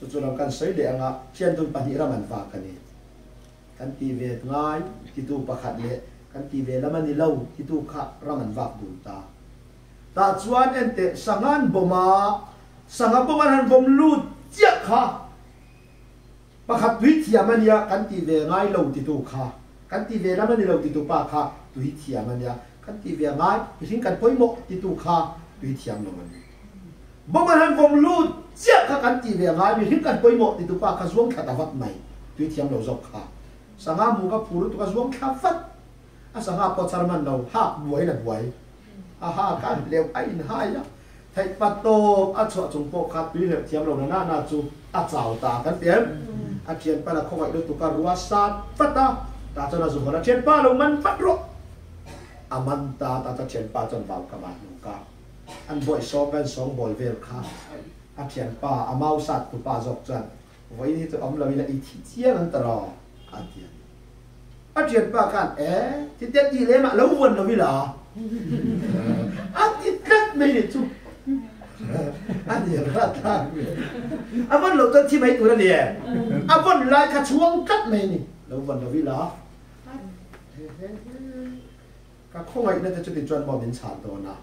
Chu chu lam kan sawi leh anga thian dun pahnih ram an vak a ni. Kan ti ve ngai titu pakhat leh kan ti ve lam a ni lo titu kha ram an vak dun ta. Tah chuan enteh sangha an bawm a, sangha bawm an han bawm lut chiah kha pakhat tui thiam a nia kan ti ve ngai lo titu kha, kan ti ve lam a ni lo titu pa kha tui thiam a nia kan ti ve ngai mihring kan pawimawh titu kha tui thiam lo a ni. Bawm an han vawm lut chiah kha kan ti ve ngai mihring kan pawimawh ti tupa kha zuang thla ta vat mai tui thiam lo zawk kha sangha mu ka phur lutuk a zuang thla vat a sangha pawh char man lo hak buai la buai a hak a hleuh a in hai a theih pa tawp a chhuah chung pawh kha tui hleuh thiam lo na na na chu a chau ta kan ti em a thianpa la khawngaih lutuk a rua sat vat a tah chuan a zu hawn a thianpa lo man vat rawh a man ta ta chuan thianpa chuan vau ka mah hnu ka. An bawihsawm kan sawngbawl vel kha a thianpa, a mau sat tupa zawk chuan, Vawiin hi chu awm lo ila i thi chiang ang ta raw? a ti a ni. A thianpa khan, E, thi te tih lem ah lo vuan lo ila a ti tlat mai ni chu. A ni rat a, a vawn loh chuan thi mai tur a ni e. A vawn lai kha chhuang tlat mai ni, lo vuan lo ila. He he he. Ka khawngaihna te chuti chuan maw min chhan dawn a.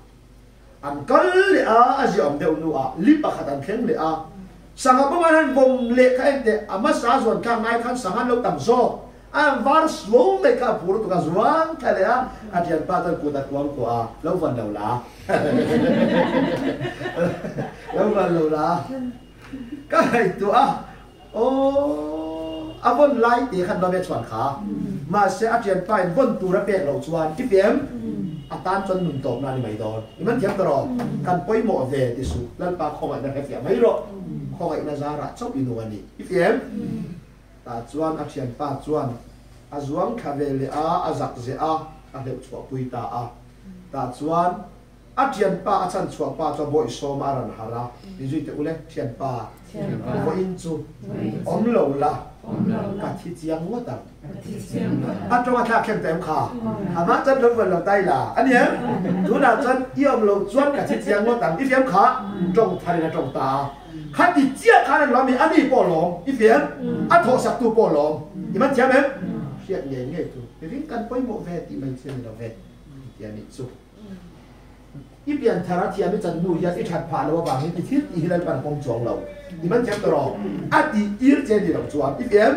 An kal leh a, a ziahawm deuh hnu ah li pakhat an thleng leh a. Sangha bawm an han vawm leh kha en teh, a hmasa zuan thlak ngai khan sangha an lo tam zawk. A han var suau mai kha a phur lutuk a zuang thla leh a, a thianpa chuan kut a kuang kuah a, lo van lo la. Lo van lo la. Ka ngaihtuah a. Aw, a vawn lai te khan va ve chhuan kha. Mahse a thianpa in vawn tur a pek loh chuan i pem a tan chuan nun tawpna a ni mai dawn. I man thiam ta rawh. Kan pawimawh ve ti suh. Lalpa khawngaihna hre fiah mai rawh. Khawngaihna zarah chauh i nu a ni. I pem? Tah chuan a thianpa chuan a zuang thla ve leh a, a zak zeh a, a hleuh chhuahpui ta a. Tah chuan A thianpa a chan chhuah pa chu a bawihsawm a rawn harh a, Min zui teh ule, thianpa, vawiin chu awm lo la, ka thi chiang ngawt ang. A tawng a thlak thleng ta em kha? Amah chuan lo vawn lo ta ila a ni em? Tunah chuan i awm lo chuan ka thi chiang ngawt ang, i fiam kha? Tawng tharin a tawng ta a. Khati chiah khan an lawm i, ani pawh lawm, i fiam? A thawhsaktu pawh lawm, i man thiam em? Hriat ngei ngei chu mihring kan pawimawh ve tih mai chi a ni lo ve, ti a nih chu. I pian thar a thiam i chan hnu hian i that phah loh avangin i thil tih hi Lalpan pawm chuang lo. I man thiam tawh rawh. A tih tir che ni loh chuan i fiam.